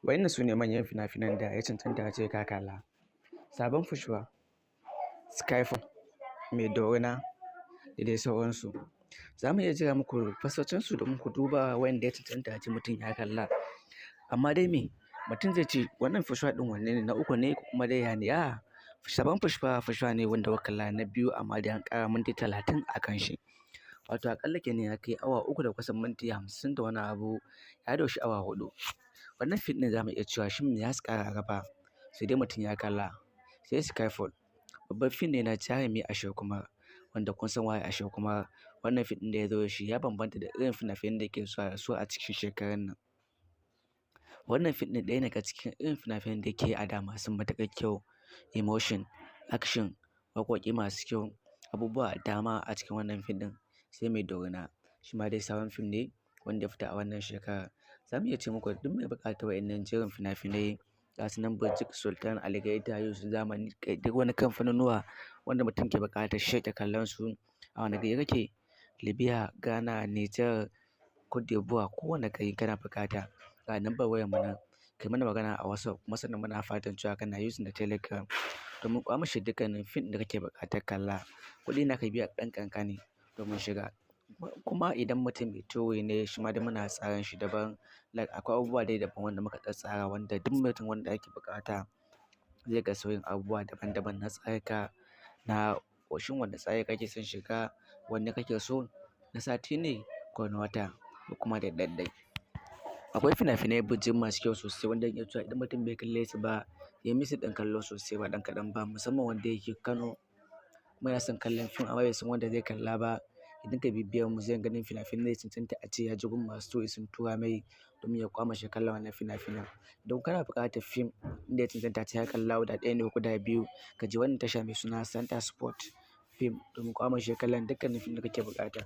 Waɗannan su ne manyan fina-finan da ya cancanta ace ka kalla. Sabon Pushpa, Skyfall, Mai Dorina da dai sauransu. Za mu iya jera muku fastocinsu domin ku duba wayanda ya cancanta ace mutum ya kalla. Amma dai me mutum zai ce, wannan Pushpa ɗin wanne ne, na uku ne ko kuma dai ya ne? A'a, Sabon Pushpa, Pushpa ne wanda kuka kalla na biyu, amma dai an ƙara minti 30 a kan shi. Wato aƙalla kenan ya kai awa 3 da kusan minti 50 da wani abu, ya doshi awa 4. Wannan fim ɗin za mu iya cewa shin me za su ƙara a gaba, sai dai mutum ya kalla. Sai Skyfall, babban fim ne na jarumi Akshay Kumar, wanda kun san waye Akshay Kumar. Wannan fim ɗin da ya zo da shi ya bambanta da irin fina-finan da yake zuwa da su a cikin shekarun nan. Wannan fim ɗin ɗaya ne daga cikin irin fina-finan da yake yi a da masu matuƙar kyau, emotion, action, waƙoƙi masu kyau, abubuwa da dama a cikin wannan fim ɗin. Sai Mai Dorina, shi ma dai sabon fim ne wanda ya fita a wannan shekarar. Za mu iya ce muku, duk mai buƙatar waɗannan jerin fina-finai, ga su nan birjik, Sultan, Algaita, Yusuf Zamani, kai duk wani kamfanunuwa wanda mutum ke buƙatar sheƙe kallon su, a wane gari kake? Libya, Ghana, Niger, Cote d'Ivoire, kowane gari kana buƙata, ga lambar wayar mu nan, kai mana magana a WhatsApp. Kuma sannan muna fatan cewa kana using da Telegram domin ƙwamushe dukkanin fim da kake buƙatar kalla. Kuɗi na ka biya ɗan ƙanƙani domin shiga. Kuma idan mutum mai towi ne, shi ma dai muna tsarin shi daban. Like akwai abubuwa dai daban wanda muka tsattsara, wanda duk mutum wanda ake buƙata zai ga sauyin abubuwa daban daban na tsarika, na shin wanda tsari kake son shiga, wanne kake so, na sati ne ko na wata ko kuma da ɗaiɗai. Akwai fina-finai birjik masu kyau sosai wanda in iya cewa idan mutum bai kalle su ba, ya missing ɗin kallo sosai ba ɗan kaɗan ba, musamman wanda yake Kano kuma yana son kallon fim amma bai san wanda zai kalla ba. Ya dinga bibiyar mu, zai ganin fina-finai da ya cancanta a ce ya ji gun masu story sun tura mai domin ya kwamashi kallon wannan fina-finan. Idan kana buƙatar fim inda ya cancanta a ce ya kalla guda ɗaya ne ko guda biyu, ka je wannan tasha mai suna Center Sport Film domin kwamashi kallon dukkanin fim da kake buƙata.